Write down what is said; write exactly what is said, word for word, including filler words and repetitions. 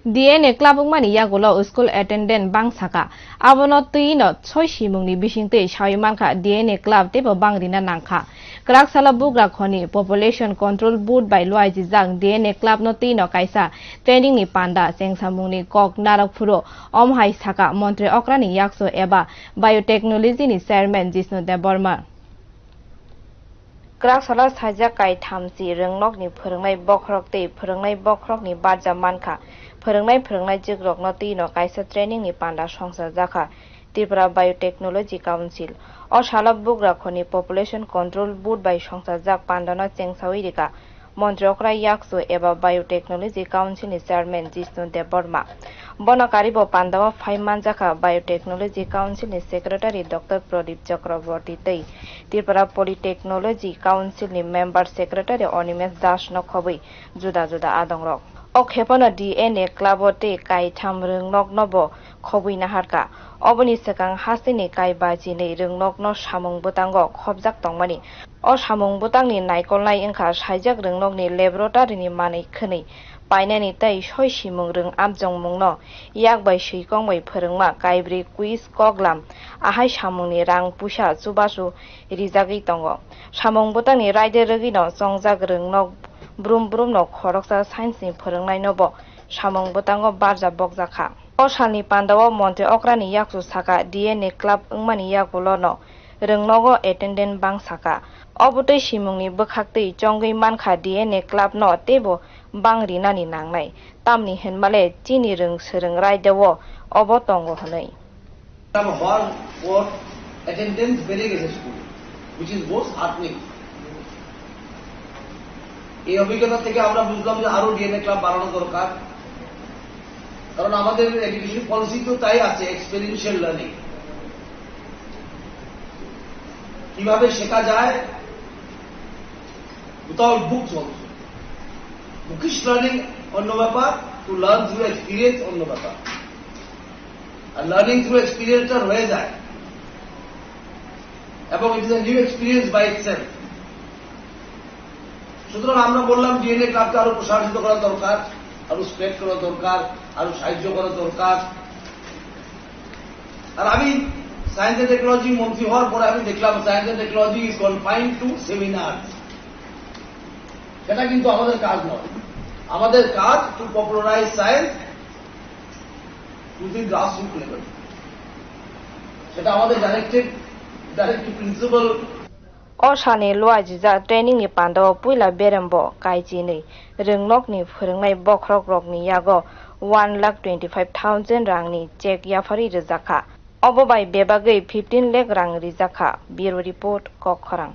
D N A club wngmani yagulo school attendant bang saka, abono twi no soi simungni bisingtwi sawi mankha D N A club teibo bang rina nangkha. Kwraksala bugra khoni Population Control Board bai luaijijak D N A club no twi no kaisa training ni panda chengsamungni kok narok phuru, omo hai saka montri okrani yakso eba biotechnology ni chairman Jishnu Debbarma. Kwraksala saijak kaithamchi rwngnokni phwrwngnai bokhorok tei phwrwngnai bokhorokni barja mankha, phwrwngnai phwrwngnai jikrokno twi no kaisa training ni panda songchajakha Tripura Biotechnology Council. O salo bugra khoni Population Control Board bai songchajak pandano chengsawi rika Montri okra yaksu eba Biotechnology Council ni chairman Jishnu Debbarma. Bono karibo pandao phai manjakha Biotechnology Council ni secretary Doctor Pradip Chakraborty tei Tripura Polytechnology Council ni member secretary Animesh Das no khobwi juda juda adongrok. O khepano D N A club o tei kaitham rwngnokno bo khobwi naharkha. Oboni swkang hasteni kai bajinwi rwngnokno samung bwtango khobjak tongmani. O samung bwtangni naikolnai wngkha saijak rwngnokni laboratory ni manwi khwnwi painani tei soi simung rwng amchongmungno yak bai swi kong bai phwrwngma kaibrwi quiz koklam ahai samungni rang puisa chubachu rijagwi tongo. Samung bwtangni raida rwgwino chongjak rwngnok brum brumno khoroksa science ni phwrwngnaino bo samung bwtango barja bokjakha. O salni pandao montri okrani yakchu saka D N A club wngmani yagulono rwngnogo attendant bang saka. Obotwi simungni bwkhaktwi chongwi mankha D N A club no teibo bang rinani nangnai. Tamni hinmale chini rwng swrwng raidao obo tongo hwnwi. Have a hall for attendance বেড়ে গেছে স্কুলে, which is most heartening. এই অভিজ্ঞতা থেকে আমরা বুঝলাম যে আরো ডিএনএ ক্লাব বাড়ানো দরকার, কারণ আমাদের এডুকেশন পলিসি তো তাই আছে, এক্সপেরিয়েন্সিয়াল লার্নিং, কিভাবে শেখা যায় without books also. Bookish learning অন্য ব্যাপার, টু লার্ন থ্রু এক্সপিরিয়েন্স অন্য ব্যাপার। আর লার্নিং থ্রু এক্সপিরিয়েন্সটা রয়ে যায়, এবং it is a new experience by itself. সুতরাং আমরা বললাম ডিএনএ ক্লাবকে আরো প্রসারিত করা দরকার, আরো স্প্রেড করা দরকার, আরো সাহায্য করা দরকার। আর আমি সায়েন্স এন্ড টেকনোলজি মন্ত্রী হওয়ার পরে আমি দেখলাম science and technology is confined to seminar. সেটা কিন্তু আমাদের কাজ নয়। আমাদের কাজ to popularise science to the grassroot level. সেটা আমাদের directed, direct to principal. O salni luaijijak training ni pandao puila berembo kaichinwi rwngnokni phwrwngnai bokhorokrokni yago one lakh twenty five thousand rangni cheque yapharwi rwjakha. Obo bai bebagwi fifteen lakh rang rijakha. Bureau Report, Kokkhorang.